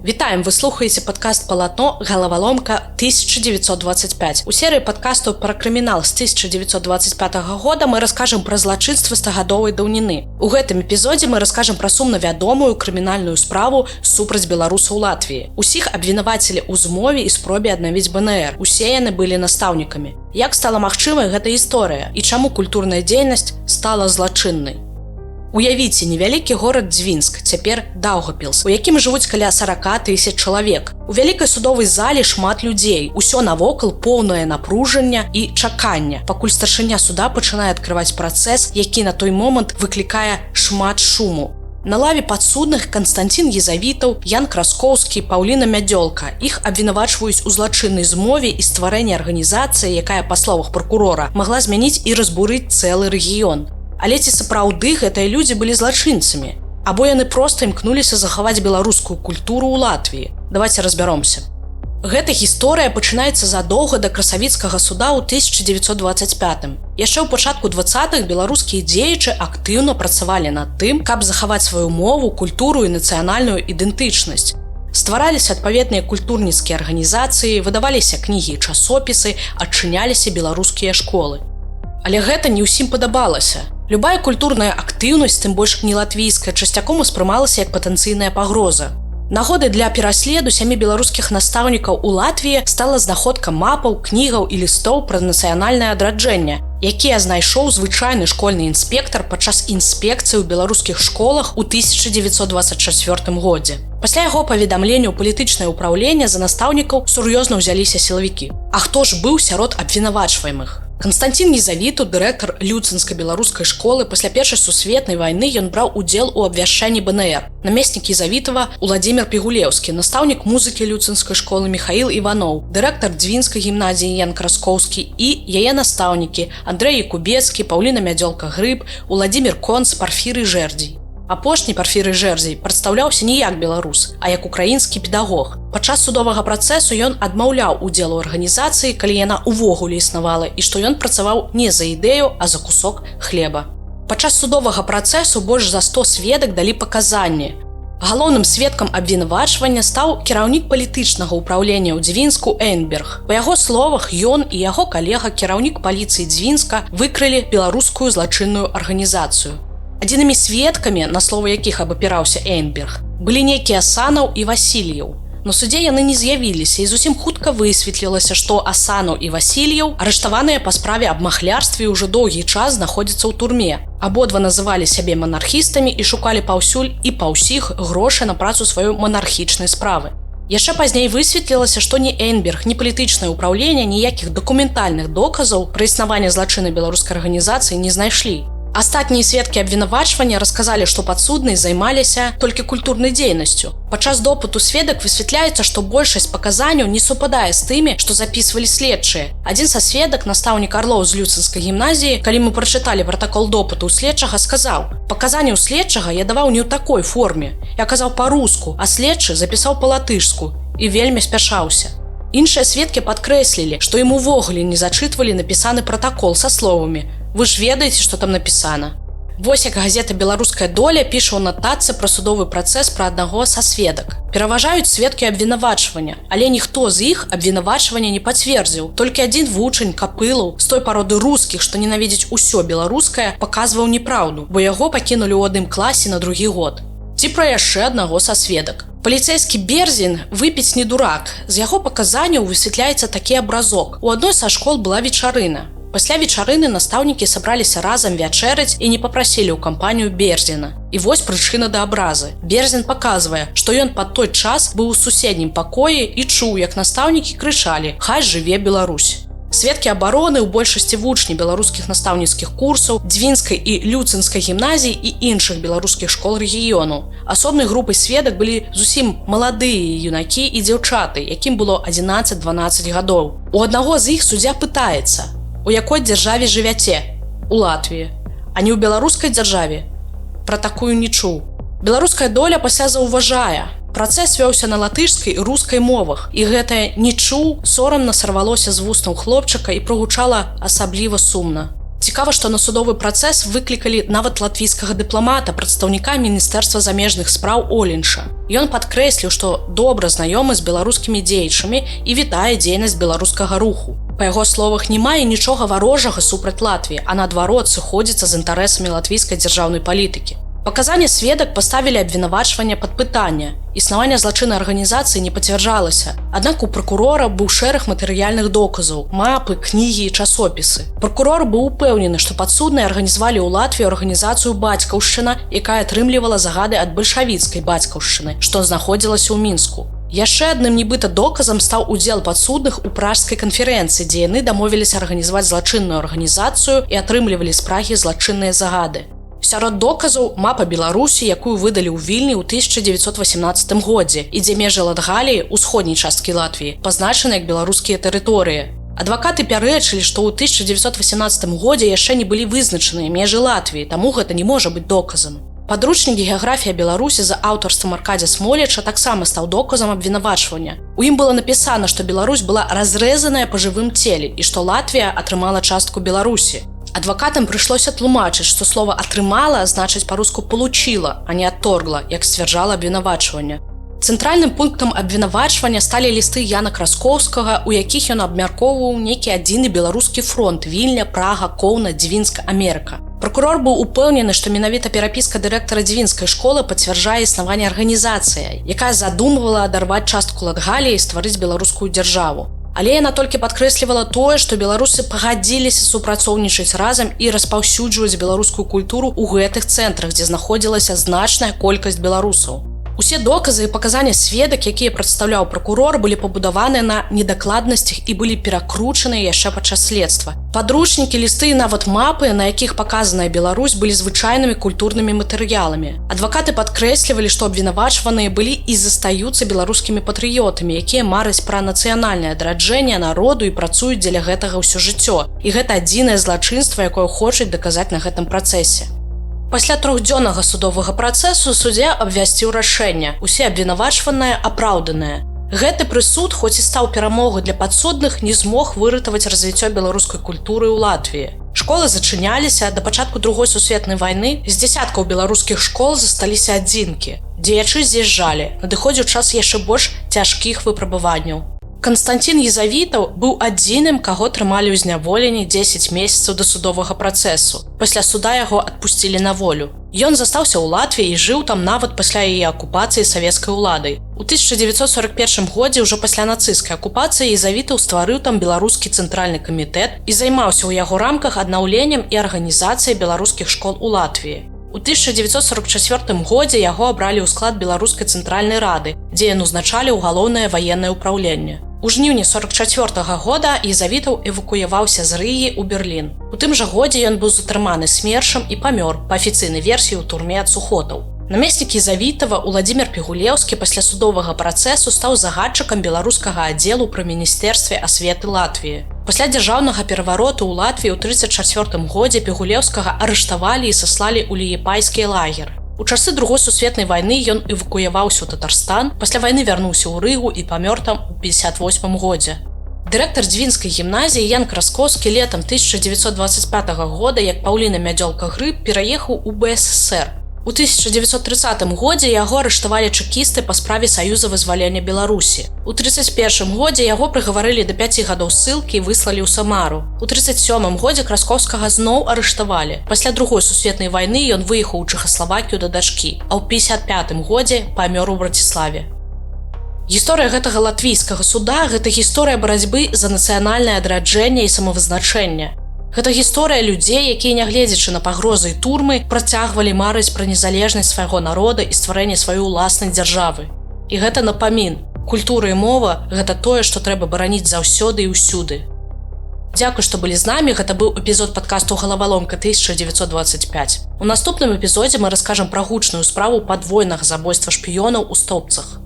Вітаем, вы слухаеце падкаст «Палатно. Галаваломка 1925». У серыі падкастаў пра крымінал з 1925 года мы раскажам пра злачынствы стагадовай даўніны. У гэтым эпізодзе мы раскажам пра сумна вядомую крымінальную справу супраць беларусаў Латвіі. Усіх абвінавацілі ў змове і спробе аднавіць БНР. Усе яны былі настаўнікамі. Як стала магчымай гэта гісторыя і чаму культурная дзейнасць стала злачыннай? Уявіце невялікі горад Дзвінск, цяпер Даўгапілс, у якім жывуць каля 40 тысяч чалавек. У вялікай судовай зале шмат людзей. Усё навокал поўнае напружання і чакання, пакуль старшыня суда пачынае адкрываць працэс, які на той момант выклікае шмат шуму. На лаве падсудных Канстанцін Езавітаў, Ян Краскоўскі, Паўліна Мядзёлка. Іх абвінавачваюць у злачыннай змове і стварэнні арганізацыі, якая, па словах пракурора, магла змяніць і разбурыць цэлы рэгіён. Але ці сапраўды гэтыя людзі былі злачынцамі? Або яны проста імкнуліся захаваць беларускую культуру ў Латвіі? Давайте разбяромся. Гэта гісторыя пачынаецца задоўга да Красавіцкага суда ў 1925. Яшчэ ў пачатку 20-х беларускія дзеячы актыўна працавалі над тым, каб захаваць сваю мову, культуру і нацыянальную ідэнтычнасць. Ствараліся адпаведныя культурніцкія арганізацыі, выдаваліся кнігі і часопісы, адчыняліся беларускія школы. Але гэта не ўсім падабалася. Любая культурная актыўнасць, тым больш не латвійская, часцяком успрымалася як патэнцыйная пагроза. Нагодай для пераследу сямі беларускіх настаўнікаў у Латвіі стала знаходка мапаў, кнігаў і лістоў пра нацыянальнае адраджэнне, якія знайшоў звычайны школьны інспектар падчас інспекцыі ў беларускіх школах у 1924 годзе. Пасля яго паведамлення ў палітычнае ўпраўленне за настаўнікаў сур'ёзна ўзяліся сілавікі. А хто ж быў сярод абвінавачваемых? Канстанцін Езавітаў, дырэктар люцынскай беларускай школы, пасля Першай сусветнай вайны ён браў удзел у абвяшчэнні БНР. Намеснік Езавітава Уладзімир Пігулеўскі, настаўнік музыкі люцынскай школы Міхаіл Іваноў, дырэктар Дзвінскай гімназіі Ян Краскоўскі і яе настаўнікі Андрэй Якубецкі, Паўліна Мядзёлка Грыб, Уладзімир Конц, Парфірый Жэрдзій. Апошні, Парфірый Жэрдзей, прадстаўляўся не як беларус, а як украінскі педагог. Падчас судовага працэсу ён адмаўляў удзел у арганізацыі, калі яна ўвогуле існавала, і што ён працаваў не за ідэю, а за кусок хлеба. Падчас судовага працэсу больш за 100 сведак далі паказанні. Галоўным сведкам абвінавачвання стаў кіраўнік палітычнага ўпраўлення ў Дзвінску Эйнберг. Па яго словах, ён і яго калега, кіраўнік паліцыі Дзвінска, выкрылі беларускую злачынную арганізацыю. Адзінымі сведкамі, на словы якіх абапіраўся Эйнберг, былі нейкія Асанаў і Васільеў. На судзе яны не з'явіліся, і зусім хутка высветлілася, што Асанаў і Васільеў арыштаваныя па справе аб махлярстве, ўжо доўгі час знаходзяцца ў турме. Абодва называлі сябе манархістамі і шукалі паўсюль і па ўсіх грошы на працу сваёй манархічнай справы. Яшчэ пазней высветлілася, што ні Эйнберг, ні палітычнае ўпраўленне ніякіх дакументальных доказаў пра існаванне злачыннай беларускай арганізацыі не знайшлі. Астатнія сведкі абвінавачвання расказалі, што падсудныя займаліся толькі культурнай дзейнасцю. Падчас допыту сведак высвятляецца, што большасць паказанняў не супадае з тымі, што записывалі следчыя. Адзін са сведак, настаўнік Арлоў з люцынскай гімназіі, калі мы прачыталі пратакол допыту ў следчага, сказаў: «Паказанні ў следчага я даваў не ў такой форме. Я казаў па-руску, а следчы запісаў па-латышску і вельмі спяшаўся». Іншыя сведкі падкрэслілі, што ім увогуле не зачытвалі напісаны пратакол са словамі: «Вы ж ведаеце, што там напісана». Вось як газета «Беларуская доля» піша ў нататцы пра судовы працэс пра аднаго са сведак. Пераважаюць сведкі абвінавачвання, але ніхто з іх абвінавачвання не пацвердзіў. Толькі адзін вучань, Капылаў, з той пароды рускіх, што ненавідзіць усё беларускае, паказваў неправду, бо яго пакінулі ў адным класе на другі год. Ці пра яшчэ аднаго са сведак. Паліцэйскі Берзін выпіць не дурак. З яго паказанняў высвятляецца такі абразок. У адной са школ была вечарына. Пасля вечарыны настаўнікі сабраліся разам вячэраць і не папрасілі ў кампанію Берзіна. І вось прычына да абразы. Берзін паказвае, што ён пад той час быў у суседнім пакоі і чуў, як настаўнікі крычалі: «Хай жыве Беларусь». Сведкі абароны ў большасці вучні беларускіх настаўніцкіх курсаў Дзвінскай і Люцынскай гімназій і іншых беларускіх школ рэгіёну. Асобнай групай сведак былі зусім маладыя юнакі і дзяўчаты, якім было 11-12 гадоў. У аднаго з іх суддзя пытаецца: «У якой дзяржаве жывяце?» «У Латвіі». «А не ў беларускай дзяржаве?» «Пра такую не чуў». «Беларуская доля» пасля заўважае: працэс вёўся на латышскай і рускай мовах, і гэтае «не чуў» сорамна сарвалося з вуснаў хлопчыка і прагучала асабліва сумна. Цікава, што на судовы працэс выклікалі нават латвійскага дыпламата, прадстаўніка міністэрства замежных спраў Олінша. Ён падкрэсліў, што добра знаёмы з беларускімі дзеячамі і вітае дзейнасць беларускага руху. Па яго словах, не мае нічога варожага супраць Латвіі, а наадварот, сыходзіцца з інтарэсамі латвійскай дзяржаўнай палітыкі. Паказанні сведак паставілі абвінавачванне пад пытанне. Існаванне злачыннай арганізацыі не пацвярджалася. Аднак у пракурора быў шэраг матэрыяльных доказаў: мапы, кнігі і часопісы. Пракурор быў упэўнены, што падсудныя арганізавалі ў Латвіі арганізацыю «Бацькаўшчына», якая атрымлівала загады ад бальшавіцкай «Бацькаўшчыны», што знаходзілася ў Мінску. Яшчэ адным нібыта доказам стаў удзел падсудных у Пражскай канферэнцыі, дзе яны дамовіліся арганізаваць злачынную арганізацыю і атрымлівалі з Прагі злачынныя загады. Сярод доказаў мапа Беларусі, якую выдалі ў Вільні ў 1918 годзе і дзе межы Латгаліі, усходняй часткі Латвіі, пазначаны як беларускія тэрыторыі. Адвакаты пярэчылі, што ў 1918 годзе яшчэ не былі вызначаныя межы Латвіі, таму гэта не можа быць доказам. Падручнік «Геаграфія Беларусі» за аўтарствам Аркадзя Смоліча таксама стаў доказам абвінавачвання. У ім было напісана, што Беларусь была разрэзаная па жывым целе і што Латвія атрымала частку Беларусі. Адвакатам прыйшлося тлумачыць, што слова «атрымала» значыць па-руску «получила», а не «отторгла», як сцвярджала абвінавачванне. Цэнтральным пунктам абвінавачвання сталі лісты Яна Краскоўскага, у якіх ён абмяркоўваў нейкі адзіны беларускі фронт: Вільня, Прага, Коўна, Дзвінск, Амерыка. Пракурор быў упэўнены, што менавіта перапіска дырэктара дзвінскай школы пацвярджае існаванне арганізацыі, якая задумвала адарваць частку Латгаліі і стварыць беларускую дзяржаву. Але яна толькі падкрэслівала тое, што беларусы пагадзіліся супрацоўнічаць разам і распаўсюджваць беларускую культуру ў гэтых цэнтрах, дзе знаходзілася значная колькасць беларусаў. Усе доказы і паказанні сведак, якія прадстаўляў пракурор, былі пабудаваны на недакладнасцях і былі перакручаныя яшчэ падчас следства. Падручнікі, лісты і нават мапы, на якіх паказаная Беларусь, былі звычайнымі культурнымі матэрыяламі. Адвакаты падкрэслівалі, што абвінавачваныя былі і застаюцца беларускімі патрыётамі, якія мараць пра нацыянальнае адраджэнне народу і працуюць дзеля гэтага ўсё жыццё. І гэта адзінае злачынства, якое хочуць даказаць на гэтым працэсе. Пасля трохдзённага судовага працэсу суддзя абвясціў рашэнне. Усе абвінавачваныя апраўданыя. Гэты прысуд, хоць і стаў перамогай для падсудных, не змог выратаваць развіццё беларускай культуры ў Латвіі. Школы зачыняліся. Да пачатку Другой сусветнай вайны з дзесяткаў беларускіх школ засталіся адзінкі. Дзеячы з'язджалі, надыходзіў час яшчэ больш цяжкіх выпрабаванняў. Канстанцін Езавітаў быў адзіным, каго трымалі ў зняволенні 10 месяцаў да судовага працэсу. Пасля суда яго адпусцілі на волю. Ён застаўся ў Латвіі і жыў там нават пасля яе акупацыі савецкай уладай. У 1941 годзе, ўжо пасля нацысцкай акупацыі, Езавітаў стварыў там беларускі цэнтральны камітэт і займаўся ў яго рамках аднаўленнем і арганізацыяй беларускіх школ у Латвіі. У 1944 годзе яго абралі ў склад беларускай цэнтральнай рады, дзе ён узначаліў галоўнае ваеннае ўпраўленне. У жніўні 44 года Езавітаў эвакуяваўся з Рыгі ў Берлін. У тым жа годзе ён быў затрыманы смершам і памёр, па афіцыйнай версіі, ў турме ад сухотаў. Намеснік Езавітава Уладзімир Пігулеўскі пасля судовага працэсу стаў загадчыкам беларускага аддзелу пры міністэрстве асветы Латвіі. Пасля дзяржаўнага перавароту ў Латвіі ў 34 годзе Пігулеўскага арыштавалі і саслалі ў ліепайскі лагер. У часы Другой сусветнай вайны ён эвакуяваўся ў Татарстан, пасля вайны вярнуўся ў Рыгу і памёр там у 58 годзе. Дырэктар дзвінскай гімназіі Ян Краскоўскі летам 1925 года, як паўліна мядзёлка грыб, пераехаў у БССР. У 1930 годзе яго арыштавалі чэкісты па справе Саюза вызвалення Беларусі. У 31 годзе яго прыгаварылі да 5 гадоў ссылкі і выслалі ў Самару. У 37 годзе Краскоўскага зноў арыштавалі. Пасля Другой сусветнай вайны ён выехаў у Чэхаславакію да дачкі, а ў 55 годзе памёр у Браціславе. Гісторыя гэтага латвійскага суда — гэта гісторыя барацьбы за нацыянальнае адраджэнне і самавызначэнне. Гэта гісторыя людзей, якія, нягледзячы на пагрозы і турмы, працягвалі марыць пра незалежнасць свайго народа і стварэнне сваёй уласнай дзяржавы. І гэта напамін: культура і мова — гэта тое, што трэба бараніць заўсёды і ўсюды. Дзякуй, што былі з намі. Гэта быў эпізод падкасту «Галаваломка 1925». У наступным эпізодзе мы раскажам пра гучную справу падвойнага забойства шпіёнаў у Стоўбцах.